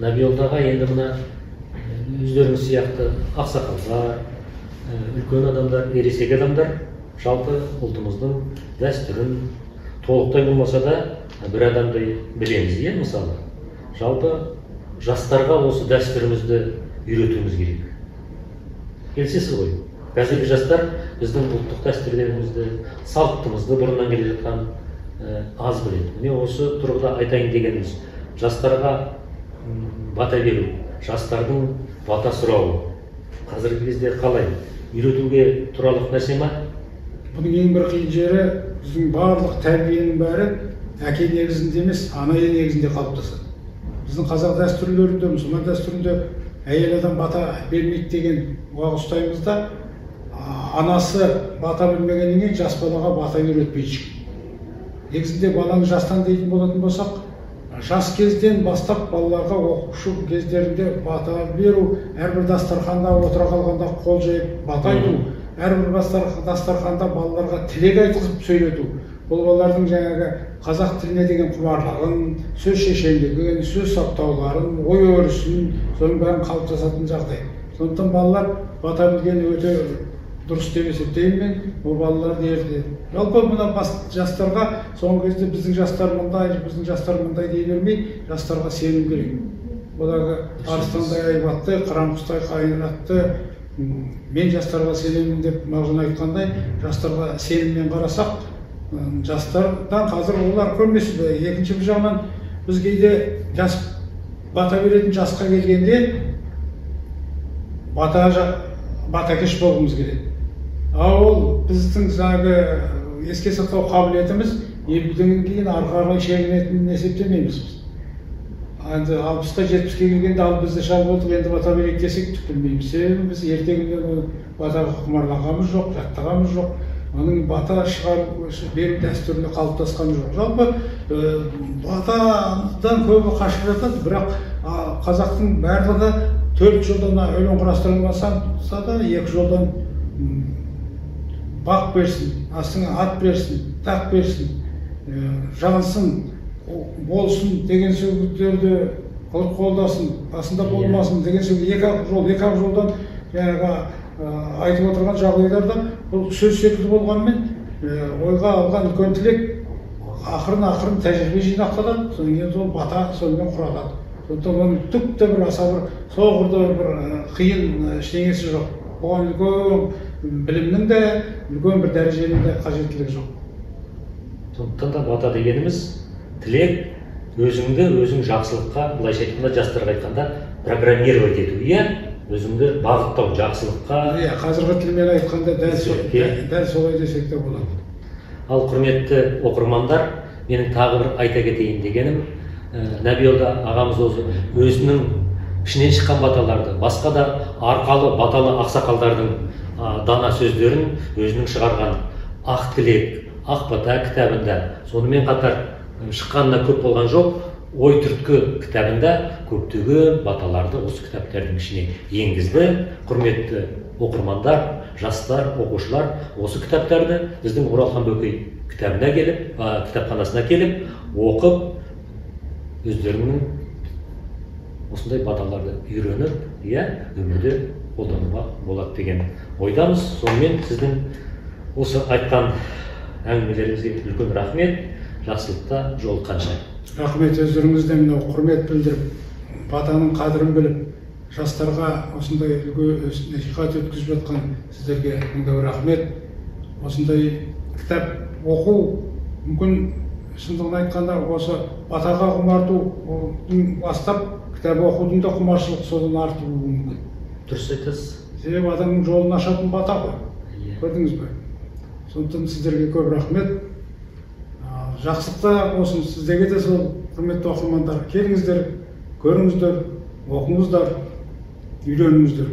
Нәбиолдаға енді мына өздеріңіз сияқты ақсақалдар, үлкен адамдар, ересек адамдар жалпы ұлтымыздың дәстүрін толықтай болмаса да бір адамдай білеміз, иә, мысалы. Жалпы жастарға осы дәстүрімізді үйретуіміз керек. Келісесіз ғой? Қазіргі жастар біздің ұлттық дәстүрлерімізді, салтымызды бұрыннан келе жатқан аз біледі. Міне осы тұрғыда айтайын дегеніміз, жастарға бата беру, жастардың бата сұрауы қазіргі кезде қалай? Үйретуге тұрарлық нәрсе ма? Бұның ең бір қиын жері, біздің барлық тәрбиенің бәрі әке негізінде емес, ана негізінде қалыптасады. Біздің қазақ дәстүрлерінде, мұсылман дәстүрінде әйел адам бата бермейді деген уақ ұстаймыз да, анасы бата білмегеннен кейін жас балаға бата үйретпейді ешкім. Негізінде баланы жастан дейтін болатын болсақ, жас кезден бастап балаларға оқушы кездерінде бата беру, әрбір дастарханда отыра қалғанда қол жайып бата айту, әрбір дастарханда балаларға тілек айтқызып сөйлету. Бұл балалардың жаңағы қазақ тіліне деген құмарлығын, сөз шешендігін, сөз саптауларын, ой өрісін, соның бәрін қалыптасатын жағдай. Сондықтан балалар бата білгені өте дұрыс деп есептеймін мен. Ол балаларды ерте. Жалпы мына жастарға соңғы кезде біздің жастар мындай, біздің жастар мындай дей бермей, жастарға сену керек. Оларға арыстандай айбатты, қыран құстай қайратты, мен жастарға сенемін деп Мағжан айтқандай, жастарға сеніммен қарасақ, жастардан қазір олар көрмейсіз бе? Екінші бір жағынан біз кейде жас бата беретін жасқа келгенде батакеш болғымыз келеді. Ал ол біздің жаңағы еске сақтау қабілетіміз 50-ден кейін ары қарай шегінетінін есептемейміз біз. Енді 60-қа 70-ке келгенде ал біз де шал болдық, енді бата берейік десек түк білмейміз. Себебі біз ерте күннен батаға құмарланғанымыз жоқ, жаттағанымыз жоқ, оның бата шығару беру дәстүріне қалыптасқан жоқ. Жалпы батадан көбі қашып жатады, бірақ қазақтың барлығы 4 жолдан өлең құрастырылмаса да 2 жолдан бақ берсін, астыңа ат берсін, тақ берсін, жансын, болсын деген сөздерді қылып қолдасын, басында болмасын деген сөз екі ақ жолдан жаңағы айтып отырған жағдайларда бұл сөз секілді болғанымен ойға алған үлкен тілек ақырын-ақырын тәжірибе жинақталады, содан кейін сол бата сонымен құралады. Сондықтан оның түк те бір аса бір соғырды бір қиын ештеңесі жоқ. Оған үлкен білімнің де, үлкен бір дәреженің де қажеттілігі жоқ. Сондықтан да бата дегеніміз тілек, өзіңді өзің жақсылыққа, былайша айтқанда, жастарға айтқанда, программировать ету, иә, өзіңді бағыттау жақсылыққа. Иә, қазіргі тілмен айтқанда дәл солай десек те болады. Ал құрметті оқырмандар, менің тағы бір айта кетейін дегенім, Нәбиолда ағамыз өзінің ішінен шыққан баталарды, басқа да арқалы баталы ақсақалдардың дана сөздерін өзінің шығарған Ақ тілек, Ақ бата кітабында, сонымен қатар шыққанына көп болған жоқ, Ой түрткі кітабында көптеген баталарды осы кітаптардың ішіне енгізді. Құрметті оқырмандар, жастар, оқушылар, осы кітаптарды біздің Оралхан Бөкей кітабына келіп, кітапханасына келіп, оқып, өздерінің осындай баталарды үйреніп, иә, өмірде қолдануға болады деген ойдамыз. Сонымен сіздің осы айтқан әңгімелеріңізге үлкен рахмет. Жақсылықта жолыққанша. Рахмет өздеріңізден мынау құрмет білдіріп, батаның қадірін біліп, жастарға осындай үлгі насихат өткізіп жатқан сіздерге мыңдау рахмет. Осындай кітап оқу мүмкін, шындығын айтқанда, осы батаға құмарту бастап кітап оқудың да құмаршылық содан артуы мүмкін. Дұрыс айтасыз. Себебі адамның жолын ашатын бата ғой. Көрдіңіз бе? Сондықтан сіздерге көп рахмет. Жақсылықта болсын, сіздерге де сол құрметті оқырмандар, келіңіздер, көріңіздер, оқыңыздар, үйреніңіздер.